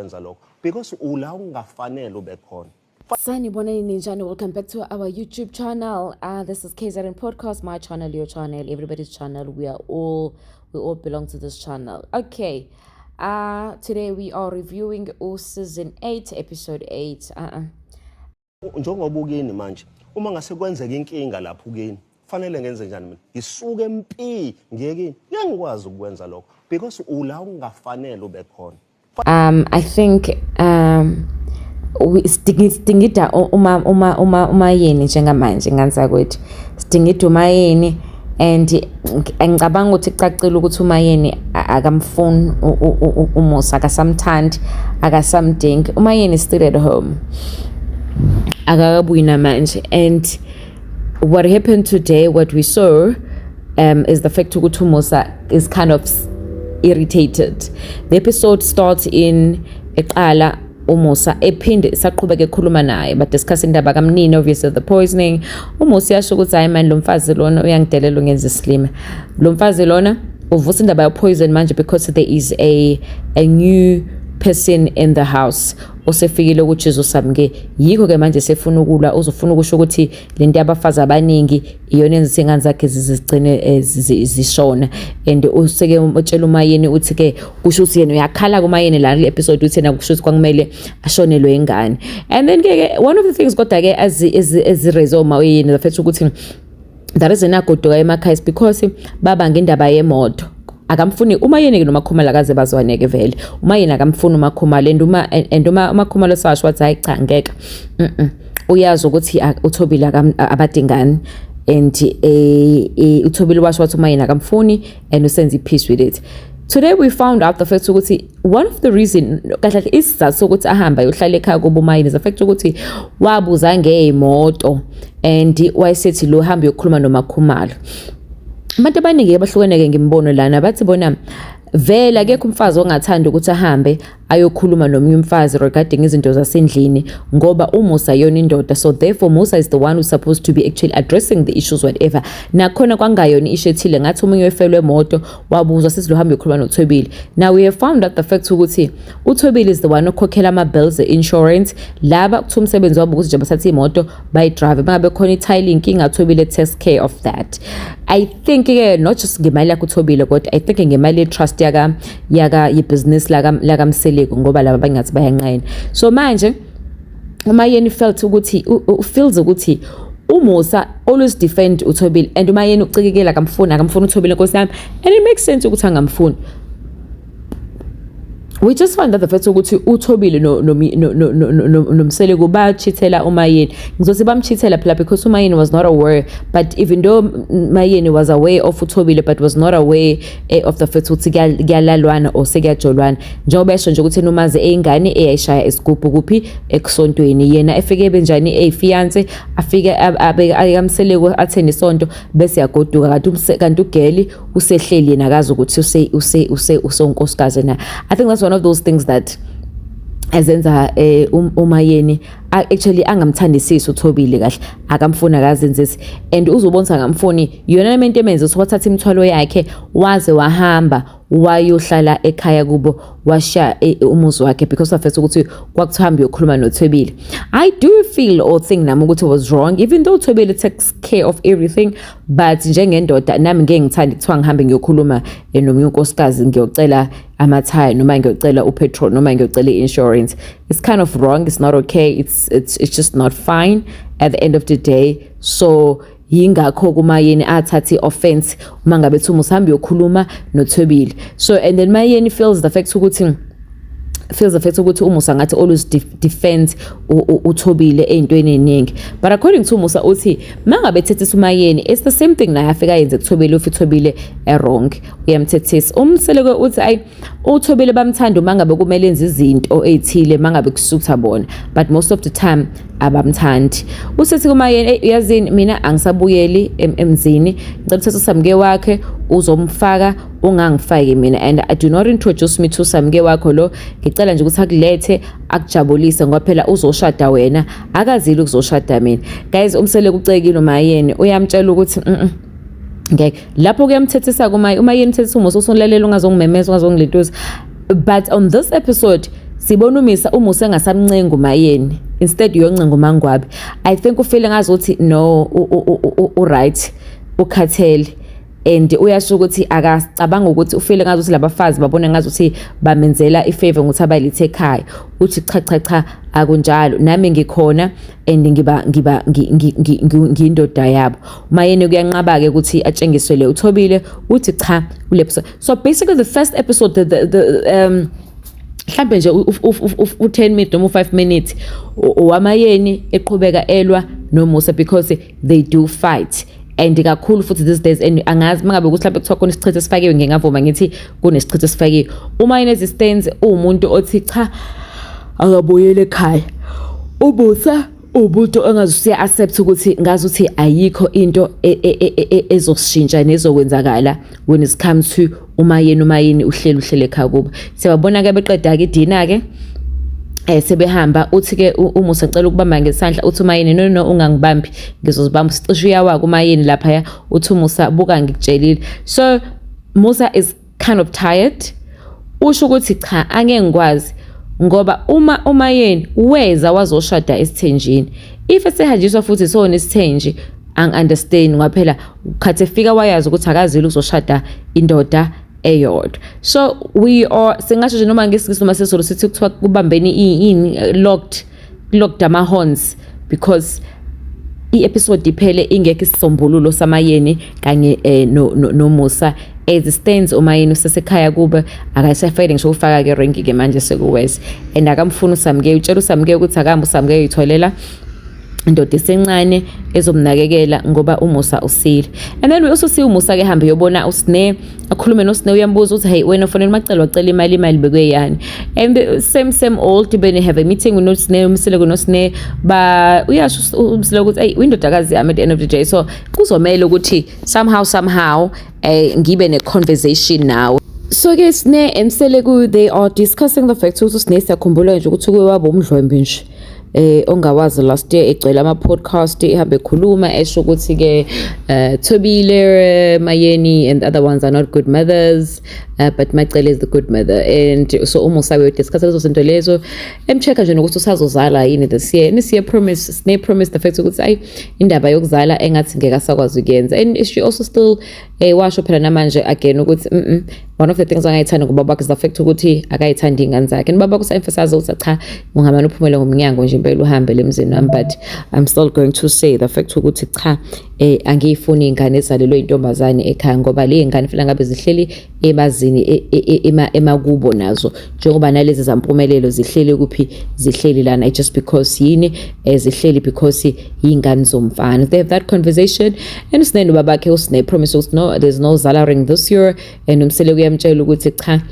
Ukukwenza lokho because ula ungafanele ube khona. Sanibonani, ninjani? Welcome back to our YouTube channel. This is KZN Podcast, my channel, your channel, everybody's channel. We all belong to this channel. Okay. Today we are reviewing season 8, episode 8. Uh-uh. Njengoba ukini manje, uma ngase kwenzeka inkinga lapho ukini, fanele ngenze njani mina? Ngisuke empi ngiye kini? Ngeke ngikwazi ukukwenza lokho because ula ungafanele ube khona. I think sidingida uma uMaYeni njengamanje, ngane zakwethu, sidingida uMaYeni and ngicabanga ukuthi kucacile ukuthi uMaYeni akamfuni uMusa, akasamthandi, akasamdingi. UMaYeni is still at home, akakabuyi namanje. And what happened today, what we saw is the fact ukuthi uMusa is kind of irritated. The episode starts in eqala uMusa ephinde saqhubeka ekhuluma naye, badiscuss indaba kaMnini, obviously the poisoning. UMusa yasho ukuthi, "Hayi man, lo mfazi lona uyangidelela, ungenza isilima lo mfazi lona, uvusa indaba ya-poison manje because there is a new person in the house osefikile ukuthi uzosamke." Yikho-ke manje sefuna ukulwa, uzofuna ukusho ukuthi lento yabafazi abaningi iyona enza ingane zakhe zizigcine zishona. And useke utshela uMaYeni uthi-ke kusho ukuthi yena uyakhala kuMaYeni la kule episode, uthi yena kusho ukuthi kwakumele ashonelwe ingane. And then-ke one of the things kodwa-ke eziraise uMaYeni, the fact ukuthi the reason agoduka emakhaya is because babanga indaba yemoto. Akamfuni uMaYeni-ke noMaKhumalo, akaze bazwane-ke vele. UMaYeni akamfuni uMaKhumalo and uma uMaKhumalo sasho wathi, "Hayi cha, ngeke." Uyazi ukuthi uThobile abadingani and uThobile washo wathi uMaYeni akamfuni and usenza i-peace with it. Today we found out the fact ukuthi one of the reason, kahle kahle isizathu sokuthi ahambe ayohlala ekhaya kubo uMaYeni, is the fact ukuthi wabuza ngey'moto and wayesethi lo hambe yokukhuluma noMaKhumalo. Abantu abaningi bahlukene-ke ngimbono lana, bathi bona vele akekho umfazi ongathanda ukuthi ahambe ayokhuluma nomunye umfazi regarding izinto zasendlini ngoba uMusa yona indoda. So therefore Musa is the one who's supposed to be actually addressing the issues, whatever. Nakhona kwangayona i-issue ethile, ngathi omunye wefelwe emoto, wabuzwa sithi lo hambe uyokhuluma noThobile. Now we have found out the fact ukuthi uThobile is the one okhokhela ama-bills e-insurance. Laba kuthiwa umsebenzi wabo ukuthi nje bathathe imoto bayidrive, bangabe khona ithayile inkinga, Thobile takes care of that. I think-ke not just ngemali yakho uThobile, kodwa I think ngemali ye-trust yaka yebhizinisi lakaMseleku, ngoba laba bangathi bayanqena. So manje uMaYeni felt ukuthi feels ukuthi uMusa always defend uThobile and uMaYeni ucikekela, akamfuni, akamfuni uThobile, nkosi yami, and it makes sense ukuthi angamfuni. We just found out the fact ukuthi uThobile no no no no no noMseleku bachithela uMaYeni. Ngizothi bamchithela phela because uMaYeni was not aware, but even though Mayeni was aware of uThobile but was not aware of the fact ukuthi kuyalalwana or sekuyajolwana, njengoba esho nje ukuthi umazi eyingane eyayishaya isigubhu kuphi, ekusontweni. Yena efike benjani, eyifiance, afike abe ayamseleku athene isonto bese yagoduka, kanti ugeli usehleli, yena akazi ukuthi use use use usonkosikazi na. I think that's one of those things that ezenza uMaYeni actually angamthandisisi uThobile kahle, akamfuni, akazenzisi and uzobona ukuthi akamfuni. Yona lento emenza ukuthi wathatha imithwalo yakhe waze wahamba wayohlala ekhaya kubo, washiya umuzi wakhe because of ukuthi kwakuthiwa hambe uyokhuluma noThobile. I do feel or think nami ukuthi was wrong, even though Thobile takes care of everything, but njengendoda nami ngeke ngithande kuthiwa ngihambe ngiyokhuluma nomunye unkosikazi, ngiyocela amathaya noma ngiyocela upetrol noma ngiyocela i-insurance. It's kind of wrong, it's not okay, it's just not fine at the end of the day. So yingakho kuMaYeni athatha i-offense uma ngabe ethi uhambe uyokhuluma noThobile. So and then Mayeni feels the fact ukuthi uMusa ngathi always defends uThobile ey'ntweni ey'ningi, but according to uMusa uthi mangabe ethethisa uMaYeni, it's the same thing naye afika ayenze kuThobile. If uThobile e-wrong, uyamthethisa. UMseleku uthi ayi, uThobile bamthanda uma ngabe kumele enze izinto ey'thile, mangabe kusutha bona, but most of the time abamthandi. Usethi kuMaYeni, "Eyi, uyazini, mina angisabuyeli emzini, ngicela uthathe uSamke wakhe uzomfaka, ungangifaki mina and I do not introduce me to Samke wakho lo. Ngicela nje ukuthi akulethe akujabulise ngoba phela uzoshada wena, akazili ukuzoshada mina." Guys, uMseleku ucekile uMaYeni, uyamtshela ukuthi ngeke. Lapho kuyamthethisa kuma uMaYeni, umthethisa uMusa, usulalela, ungazongimemeza, ungazongilentuza. But on this episode Sibona umisa uMusa engasamncengi uMayeni, instead uyoncenga uMangwabe. I think ufile ngazuthi no, u-right, ukhathele, and uyasho ukuthi akacabanga ukuthi ufile ngazuthi labafazi babone ngazuthi bamenzela ifavor ngokuthi abalethe ekhaya. Uthi cha cha cha, akunjalo, nami ngikhona and ngiba ngiyindoda yabo. Mayeni kuyanqaba-ke ukuthi atshengiswe le uThobile, uthi cha kule episode. So basically the first episode, the mhlambe nje u-10 minutes noma u-5 minutes owamayeni eqhubeka elwa noMusa, because they do fight and kakhulu futhi these days. And angazi mangabe ukuthi mhlawumbe kuthiwa khona isichitho esifakiwe, ngingavuma ngithi kunesichitho esifakiwe. Uma inezi-stands uwumuntu othi cha, akabuyele ekhaya. UMusa umuntu ongazusiya accept ukuthi ngazuthi ayikho into ezoshintsha nezokwenzakala when it comes to uMayeni. UMayeni uhleli uhlele ekhaya kubo. Siyababona ke beqeda ke idina ke, sebehamba. Uthi ke uMusa, "Ngicela ukubamba ngesandla." Uthi uMayeni, "No, no, ungangibambi, ngizozibamba." Sicishe uyawa kuMayeni lapha. Uthi uMusa, "Buka, ngikutshelile." So Musa is kind of tired. Usho ukuthi cha, angeke ngikwazi, ngoba uma uMayeni weza wazoshada esithenjini, if esehanjiswa futhi sona isithenji, angi-understand, ngoba phela khathi efika wayazi ukuthi akazile ukuzoshada indoda eyodwa. So we are, singasho nje noma ngesiNgisi noma sesiZulu, sithi kuthiwa kubambeni ini, locked ama-horns, because i-episode iphele ingekho isisombululo saMayeni kanye noMusa. As it stands, uMayeni usesekhaya kube, akasafayile ngisho ukufaka ke ring ke manje, sekuwes, and akamfuni uSamke. Utshela uSamke ukuthi akambe uSamke uyitholela indoda esencane ezomnakekela, ngoba uMusa usile. And then we also see uMusa ke hambe uyobona uSne, akhulume noSne. Uyambuza ukuthi, "Hey wena, ufonela uMacele wacela imali, imali bekuyeyani?" And the same same old, bene have a meeting noSne, uMsele kunoSne ba. Uyasho uMsele ukuthi, "Hey, uyindodakazi yami at the end of the day, so kuzomela ukuthi somehow somehow ngibe ne conversation nawe." So ke Sne eMseleku, they are discussing the fact ukuthi uSne, siyakhumbula nje ukuthi kuye waba umdlwembe nje ongawazi last year, egcwele ama podcast, ehambe ekhuluma, esho ukuthi ke Thobile Mayeni and the other ones are not good mothers, but Macele is the good mother. And so uMusa we discuss lezo zinto lezo, emcheck nje nokuthi usazozala yini this year. Nisiye promise, Sne promise the fact ukuthi ayi, indaba yokuzala engathi ngeke asakwazi ukuyenza. And she also still washo phela namanje again ukuthi one of the things angayithandi ngobaba is the fact ukuthi akayithandi iy'ngane zakhe. And baba kusa-emphasize ukuthi cha, ungamane uphumele ngomnyango nje impela, uhambe emzini wami, but I'm still going to say the fact ukuthi cha, angiyifuni iy'ngane ezalelwe intombazane ekhaya, ngoba le y'ngane fanele ngabe zihleli ebazini emakubo nazo, njengoba nalezi zampumelelo zihleli kuphi, zihleli lana just because yini, zihleli because yingane zomfana. They have that conversation and uSine nobabakhe, uSine promise ukuthi no, there's no zalaring this year. And uMsele kuyamtshela ukuthi cha,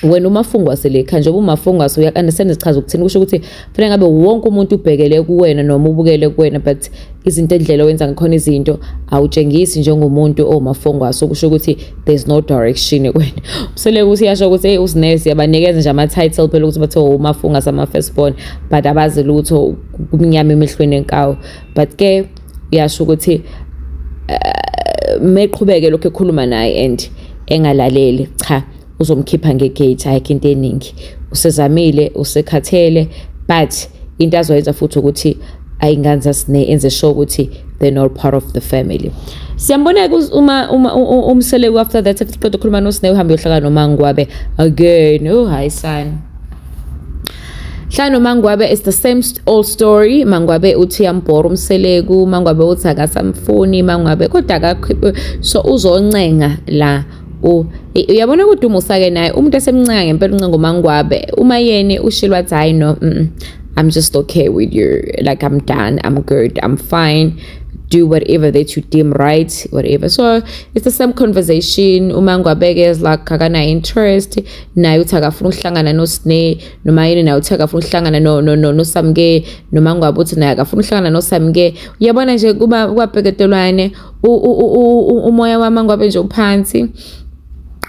wena umafungwase lekha, njengoba umafungwase uya-understand isichaza ukuthini, kusho ukuthi fanele ngabe wonke umuntu ubhekele kuwena noma ubukele kuwena, but izinto, endlela owenza ngakhona izinto, awutshengisi njengomuntu owumafungwase, okusho ukuthi there's no direction kuwena. Umsele ukuthi yasho ukuthi hey, uSinesi yabanikeza nje ama-title phela ukuthi bathiwa umafungwase, ama-first born, but abazi lutho, kumnyama emehlweni enkawu. But ke uyasho ukuthi meqhubeke lokhu ekhuluma naye and engalaleli, cha, uzomkhipha ngegate. Ayikho into eningi, usezamile, usekhathele, but into azoyenza futhi ukuthi ayingane zaSine enze sure ukuthi they're not part of the family. Siyambona-ke uma uMseleku after that, after qeda ukukhuluma noSine, uhambe uyohlala noMangwabe again. Oh hayi son, hlala noMangwabe, it's the same old story. Mangwabe uthi yambhora uMseleku, Mangwabe uthi akasamfuni Mangwabe, kodwa akakhiphe, so uzoncenga la. Uyabona ukuthi uMusa-ke naye umuntu esemncenga ngempela, uncenga uMangwabe. Uma yeni ushilo wathi, "Hayi no, I'm just okay with you. Like, I'm done, I'm good, I'm fine. Do whatever that you deem right, whatever." So it's the same conversation. UMangwabe-ke is like akana interest naye, uthi akafuna ukuhlangana noSine, noma yini, naye uthi akafuna ukuhlangana noSamke, noMangwabe uthi naye akafuna ukuhlangana noSamke. Uyabona nje kuba kwabheketelwane, umoya waMangwabe nje uphansi.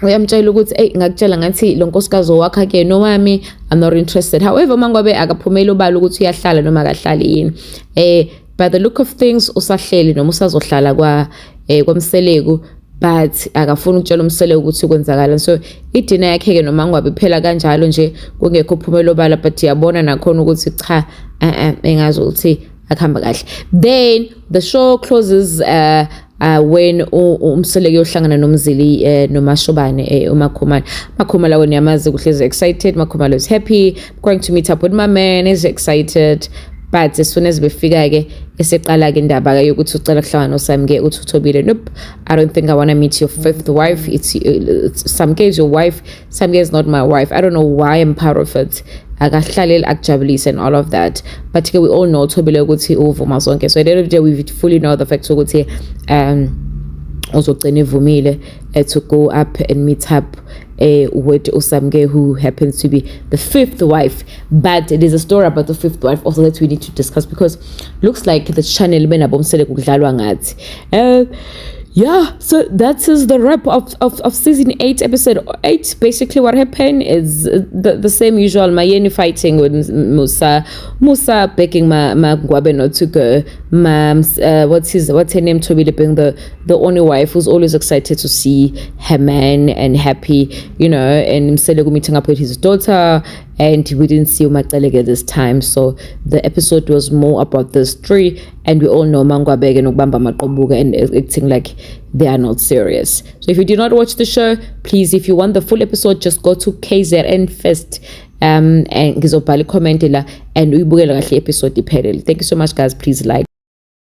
Uyamtshela ukuthi, "Eyi, ngakutshela ngathi lo nkosikazi owakho akuyena owami, I'm not interested." However, uMangwabe akaphumeli obala ukuthi uyahlala noma akahlali yini. By the look of things, usahleli noma usazohlala kwa kwaMseleku. But akafuni ukutshela uMseleku ukuthi kwenzakalani. So idina yakhe-ke noMaNgwabe iphela kanjalo nje, kungekho phumela obala, but yabona nakhona ukuthi cha, engazi ukuthi akuhamba kahle. Then the show closes when uMseleku yohlangana noMzili noMashobane, uMakhumalo. Makhumalo wena yamazi kuhlezi excited. Makhumalo is happy, "Going to meet up with my man," is excited, but as soon as befika-ke, eseqala-ke indaba-ke yokuthi ucela kuhlangana noSamke, uthi uThobile, "Nope, I don't think I want to meet your fifth wife. It's Samke is your wife. Samke is not my wife. I don't know why I'm part of it. Akahlaleli akujabulise," and all of that. But ke we all know Thobile ukuthi uvuma zonke. So at the end of the day, we fully know the fact ukuthi uzogcina evumile to go up and meet up with uSamke, who happens to be the fifth wife. But there's a story about the fifth wife also that we need to discuss, because looks like the channel benabomsele kudlalwa ngathi. Yeah, so that is the wrap of season 8, episode 8. Basically, what happened is the same usual: Mayeni fighting with Musa, Musa begging Ma Ngwabe not to go, Ma what's her name, Thobile, being the only wife who's always excited to see her man and happy, and Mseleku meeting up with his daughter, and we didn't see uMaCele this time. So the episode was more about this three, and we all know MaNgwabe nokubamba amaqobuka and acting like they are not serious. So if you did not watch the show, please, if you want the full episode, just go to KZN First and ngizobhala i-comment la and uyibukele kahle episode iphelele. Thank you so much, guys. Please like.